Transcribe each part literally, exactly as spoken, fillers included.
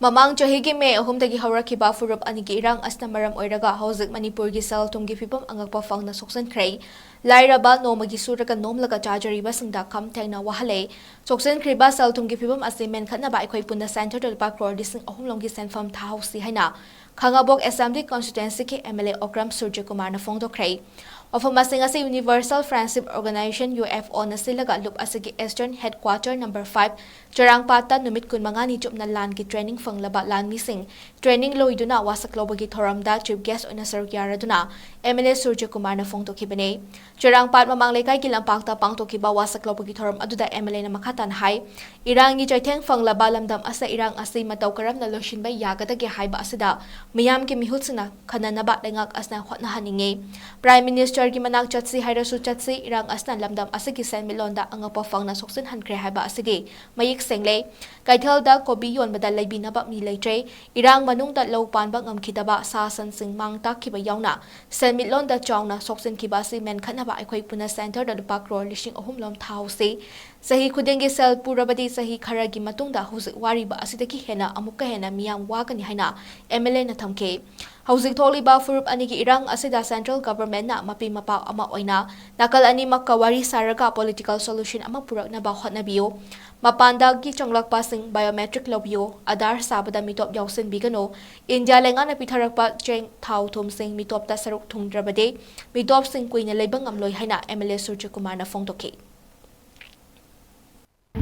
ꯃꯃꯥꯡ ꯆꯍꯤꯒꯤ ꯃꯦ ꯑꯍꯨꯝꯗꯒꯤ ꯍꯧꯔꯛꯈꯤꯕ ꯐꯨꯔꯨꯞ ꯑꯅꯤꯒꯤ ꯏꯔꯥꯡ ꯑꯁꯤꯅ ꯃꯔꯝ ꯑꯣꯏꯔꯒ ꯍꯧꯖꯤꯛ ꯃꯅꯤꯄꯨꯔꯒꯤ ꯁꯦꯜ ꯊꯨꯝꯒꯤ ꯐꯤꯕꯝ ꯑꯉꯛꯄ ꯐꯪꯅ ꯁꯣꯛꯆꯟꯈ꯭ꯔꯦ꯫ ꯂꯥꯏꯔꯕ, ꯅꯣꯡꯃꯒꯤ ꯁꯨꯔꯒ ꯅꯣꯝꯂꯒ ꯆꯥꯖꯔꯤꯕꯁꯤꯡꯗ ꯈꯝ ꯊꯦꯡꯅ ꯋꯥꯍꯜꯂꯦ꯫ ꯁꯣꯛꯆꯟꯈ꯭ꯔꯤꯕ ꯁꯦꯜ ꯊꯨꯝꯒꯤ ꯐꯤꯕꯝ ꯑꯁꯤ ꯃꯦꯟꯈꯠꯅꯕ ꯑꯩꯈꯣꯏ ꯄꯨꯟꯅ ꯁꯦꯟꯇꯔꯗ ꯂꯨꯄꯥ ꯀ꯭ꯔꯣꯔ ꯂꯤꯁꯤꯡ ꯑꯍꯨꯝ ꯂꯣꯝꯒꯤ ꯁꯦꯟꯐꯝ ꯊꯥꯍꯧꯁꯤ ꯍꯥꯏꯅ ꯈꯥꯉꯕꯣꯛ ꯑꯦꯁꯦꯝꯕ꯭ꯂꯤ ꯀꯣꯟꯁꯇꯤꯇ꯭ꯋꯦꯟꯁꯤꯒꯤ ꯑꯦꯝ ꯑꯦꯜ ꯑꯦ ꯑꯣꯀ꯭ꯔꯝ ꯁꯨꯔꯖꯀꯨꯃꯥꯔꯅ ꯐꯣꯡꯗꯣꯛꯈ꯭ꯔꯦ꯫ ꯋꯥꯐꯝ ꯑꯁꯤꯡ ꯑꯁꯤ universal friendship organization, U F O ꯁꯤꯜꯂꯒ ꯂꯨꯞ ꯑꯁꯤꯒꯤ ꯏꯁꯇꯔꯟ ꯍꯦꯗꯀ꯭ꯋꯥꯇꯔ ꯅꯝꯕꯔ ꯐꯥꯏꯚ ꯆꯔꯥꯡꯄꯥꯠꯇ ꯅꯨꯃꯤꯠ ꯀꯨꯟꯃꯉꯥꯅꯤ ꯆꯨꯞꯅ ꯂꯥꯟꯒꯤ ꯇ꯭ꯔꯦꯅꯤꯡ ꯐꯪꯂꯕ ꯂꯥꯟꯃꯤꯁꯤꯡ ꯇ꯭ꯔꯦꯅꯤꯡ ꯂꯣꯏꯗꯨꯅ ꯋꯥꯁꯛ ꯂꯧꯕꯒꯤ ꯊꯧꯔꯝꯗ ꯆꯤꯐ ꯒꯦꯁ ꯑꯣꯏꯅ ꯁꯔꯨꯛ ꯌꯥꯔꯗꯨꯅ ꯑꯦꯝ ꯑꯦꯜ ꯑꯦ ꯁꯨꯔꯖꯀꯨꯃꯥꯔꯅ ꯐꯣꯡꯗꯣꯛꯈꯤꯕꯅꯤ꯫ ꯆꯔꯥꯡꯄꯥꯠ ꯃꯃꯥꯡ ꯂꯩꯀꯥꯏꯒꯤ ꯂꯝꯄꯥꯛꯇ ꯄꯥꯡꯊꯣꯛꯈꯤꯕ ꯋꯥꯁꯛ ꯂꯧꯕꯒꯤ ꯊꯧꯔꯝ ꯑꯗꯨꯗ ꯑꯦꯝ ꯑꯦꯜ ꯑꯦꯅ ꯃꯈꯥ ꯇꯥꯅ ꯍꯥꯏ, ꯏꯔꯥꯡꯒꯤ ꯆꯩꯊꯦꯡ ꯐꯪꯂꯕ ꯂꯝꯗꯝ ꯑꯁꯤꯗ ꯏꯔꯥꯡ ꯑꯁꯤ ꯃꯇꯧ ꯀꯔꯝꯅ ꯂꯣꯏꯁꯤꯟꯕ ꯌꯥꯒꯗꯒꯦ ꯍꯥꯏꯕ ꯑꯁꯤꯗ ꯃꯤꯌꯥꯝꯒꯤ ꯃꯤꯍꯨꯠꯁꯤꯡꯅ ꯈꯟꯅꯅꯕ ꯂꯩꯉꯥꯛ ꯑꯁꯤꯅ ꯍꯣꯠꯅꯍꯟꯅꯤꯡꯏ꯫ ꯄ꯭ꯔꯥꯏꯝ ꯃꯤꯅꯤꯁꯇꯔꯒꯤ ꯃꯅꯥꯛ ꯆꯠꯁꯤ ꯍꯥꯏꯔꯁꯨ ꯆꯠꯁꯤ, ꯏꯔꯥꯡ ꯑꯁꯤꯅ ꯂꯝꯗꯝ ꯑꯁꯤꯒꯤ ꯁꯦꯟꯃꯤꯠꯂꯣꯟꯗ ꯑꯉꯛꯄ ꯐꯪꯅ ꯁꯣꯛꯆꯤꯟꯍꯟꯈ꯭ꯔꯦ ꯍꯥꯏꯕ ꯑꯁꯤꯗꯤ ꯃꯌꯦꯛ ꯁꯦꯡꯂꯦ꯫ ꯀꯩꯊꯦꯜꯗ ꯀꯣꯕꯤ ꯌꯣꯟꯕꯗ ꯂꯩꯕꯤꯅꯕ ꯃꯤ ꯂꯩꯇ꯭ꯔꯦ꯫ ꯏꯔꯥꯡ ꯃꯅꯨꯡꯗ ꯂꯧ ꯄꯥꯟꯕ ꯉꯝꯈꯤꯗꯕ ꯁꯥ ꯁꯟꯁꯤꯡ ꯃꯥꯡ ꯇꯥꯛꯈꯤꯕ ꯌꯥꯎꯅ ꯁꯦꯟꯃꯤꯠꯂꯣꯟꯗ ꯆꯥꯎꯅ ꯁꯣꯛꯆꯤꯟꯈꯤꯕ ꯑꯁꯤ ꯃꯦꯟꯈꯠꯅꯕ ꯑꯩꯈꯣꯏ ꯄꯨꯟꯅ ꯁꯦꯟꯇꯔꯗ ꯂꯨꯄꯥ ꯀ꯭ꯔꯣꯔ ꯂꯤꯁꯤꯡ ꯑꯍꯨꯝ ꯂꯣꯝ ꯊꯥꯍꯧꯁꯤ꯫ ꯆꯍꯤ ꯈꯨꯗꯤꯡꯒꯤ ꯁꯦꯜ ꯄꯨꯔꯕꯗꯤ ꯆꯍꯤ ꯈꯔꯒꯤ ꯃꯇꯨꯡꯗ ꯍꯧꯖꯤꯛ ꯋꯥꯔꯤꯕ ꯑꯁꯤꯗꯒꯤ ꯍꯦꯟꯅ ꯑꯃꯨꯛꯀ ꯍꯦꯟꯅ ꯃꯤꯌꯥꯝ ꯋꯥꯒꯅꯤ ꯍꯥꯏꯅ ꯑꯦꯝ ꯑꯦꯜ ꯑꯦꯅ ꯊꯝꯈꯤ꯫ ꯍꯧꯖꯤꯛ ꯊꯣꯛꯂꯤꯕ ꯐꯨꯔꯨꯞ ꯑꯅꯤꯒꯤ ꯏꯔꯥꯡ ꯑꯁꯤꯗ ꯁꯦꯟꯇ꯭ꯔꯦꯜ ꯒꯚꯔꯟꯃꯦꯟꯠꯅ ꯃꯄꯤ ꯃꯄꯥ ꯑꯃ ꯑꯣꯏꯅ ꯅꯥꯀꯜ ꯑꯅꯤꯃꯛꯀ ꯋꯥꯔꯤ ꯁꯥꯔꯒ ꯄꯣꯂꯤꯇꯤꯀꯦꯜ ꯁꯣꯂꯨꯁꯟ ꯑꯃ ꯄꯨꯔꯛꯅꯕ ꯍꯣꯠꯅꯕꯤꯌꯨ꯫ ꯃꯄꯥꯟꯗꯒꯤ ꯆꯪꯂꯛꯄꯁꯤꯡ ꯕꯥꯏꯑꯣꯃꯦꯇ꯭ꯔꯤꯛ ꯂꯧꯕꯤꯌꯨ꯫ ꯑꯙꯥꯔ ꯁꯥꯕꯗ ꯃꯤꯇꯣꯞ ꯌꯥꯎꯁꯤꯟꯕꯤꯒꯅꯨ꯫ ꯏꯟꯗꯤꯌꯥ ꯂꯩꯉꯥꯛꯅ ꯄꯤꯊꯔꯛꯄ ꯆꯦꯡ, ꯊꯥꯎ, ꯊꯨꯝꯁꯤꯡ ꯃꯤꯇꯣꯞꯇ ꯁꯔꯨꯛ ꯊꯨꯡꯗ꯭ꯔꯕꯗꯤ ꯃꯤꯇꯣꯞꯁꯤꯡ ꯀꯨꯏꯅ ꯂꯩꯕ ꯉꯝꯂꯣꯏ ꯍꯥꯏꯅ ꯑꯦꯝ ꯑꯦꯜ ꯑꯦ ꯁꯨꯔꯖꯀꯨꯃꯥꯔꯅ ꯐꯣꯡꯗꯣꯛꯈꯤ꯫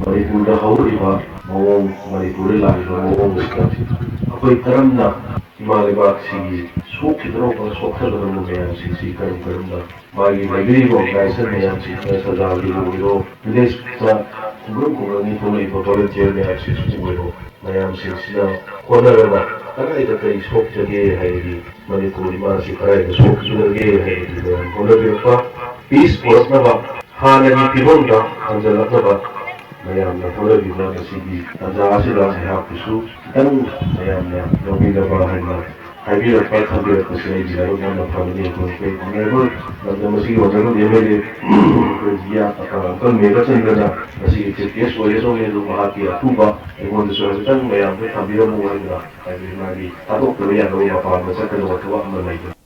ꯃꯅꯤꯄꯨꯔꯗ ꯍꯧꯔꯛꯂꯤꯕ ꯃꯑꯣꯡ, ꯃꯅꯤꯄꯨꯔꯗ ꯂꯥꯛꯂꯤꯕ ꯃꯑꯣꯡ ꯑꯁꯤꯗ ꯑꯩꯈꯣꯏ ꯀꯔꯝꯅ ꯏꯃꯥ ꯂꯩꯕꯥꯛꯁꯤꯒꯤ ꯁꯣꯛꯈꯤꯗꯧꯔꯕ, ꯁꯣꯛꯊꯒꯗꯧꯔꯕ ꯃꯌꯥꯝꯁꯤꯡꯁꯤ ꯀꯔꯝ ꯀꯔꯝꯅ ꯃꯥꯒꯤ ꯂꯩꯕꯤꯔꯤꯕ ꯑꯣꯔꯒꯅꯥꯏꯖꯦꯁꯟ ꯃꯌꯥꯝꯁꯤꯡꯁꯤꯅ ꯁꯖꯥꯜꯒꯤꯕꯨ ꯑꯣꯏꯔꯣ, ꯚꯤꯂꯦꯖꯇ ꯈꯨꯡꯒꯪ ꯈꯨꯡꯒꯪꯒꯤ ꯊꯣꯛꯂꯛꯏꯕ ꯚꯣꯂꯨꯟꯇꯤꯌꯔ ꯃꯌꯥꯝꯁꯤꯡꯁꯤꯕꯨ ꯑꯣꯏꯔꯣ, ꯃꯌꯥꯝꯁꯤꯡꯁꯤꯅ ꯍꯣꯠꯅꯔꯒ ꯀꯗꯥꯏꯗ ꯀꯔꯤ ꯁꯣꯛꯆꯒꯦ ꯍꯥꯏꯔꯗꯤ, ꯃꯅꯤꯄꯨꯔ ꯏꯃꯥꯁꯤ ꯀꯗꯥꯏꯗ ꯁꯣꯛꯈꯤꯒꯗꯒꯦ ꯍꯥꯏꯕꯗꯨ ꯃꯌꯥꯝ ꯍꯣꯠꯅꯕꯤꯔꯛꯄ, ꯄꯤꯁ ꯄꯨꯔꯛꯅꯕ, ꯍꯥꯟꯅꯒꯤ ꯐꯤꯕꯝꯗ ꯍꯟꯖꯤꯜꯂꯛꯅꯕ ꯃꯌꯥꯝꯅ ꯍꯣꯠꯅꯕꯤꯕ ꯉꯁꯤꯒꯤ ꯇꯥꯟꯖꯥ ꯑꯁꯤꯗ ꯑꯩꯍꯥꯛꯄꯨꯁꯨ ꯈꯤꯇꯪ ꯃꯌꯥꯝꯅ ꯂꯧꯕꯤꯅꯕ ꯍꯥꯏꯅ ꯍꯥꯏꯕꯤꯔꯛꯄ ꯊꯝꯕꯤꯔꯛꯄꯁꯦ ꯑꯩꯒꯤꯗꯃꯛ ꯌꯥꯝꯅ ꯐꯕꯅꯤ꯫ ꯑꯩꯈꯣꯏ ꯑꯩꯈꯣꯏ honourable ꯂꯝꯗꯝ ꯑꯁꯤꯒꯤ honourable M L A ꯑꯩꯈꯣꯏ ꯖꯤꯌꯥ ꯑꯀꯥ uncle ꯃꯦꯘꯆꯟꯗ꯭ꯔꯅ ꯉꯁꯤꯒꯤ chief guest ꯑꯣꯏꯔꯦ ꯁꯣꯝꯅ ꯑꯗꯨ ꯃꯍꯥꯛꯀꯤ ꯑꯊꯨꯕ ꯑꯩꯉꯣꯟꯗꯁꯨ ꯍꯥꯏꯐꯦꯠꯇꯪ ꯃꯌꯥꯝꯗ ꯊꯝꯕꯤꯔꯝꯃꯨ ꯍꯥꯏꯗꯅ ꯍꯥꯏꯕꯗꯤ ꯃꯥꯒꯤ ꯊꯥꯗꯣꯛꯇꯕ ꯌꯥꯗꯕ ꯃꯄꯥꯟꯗ ꯆꯠꯀꯗꯕ ꯊꯕꯛ ꯑꯃ ꯂꯩꯕꯅꯤ꯫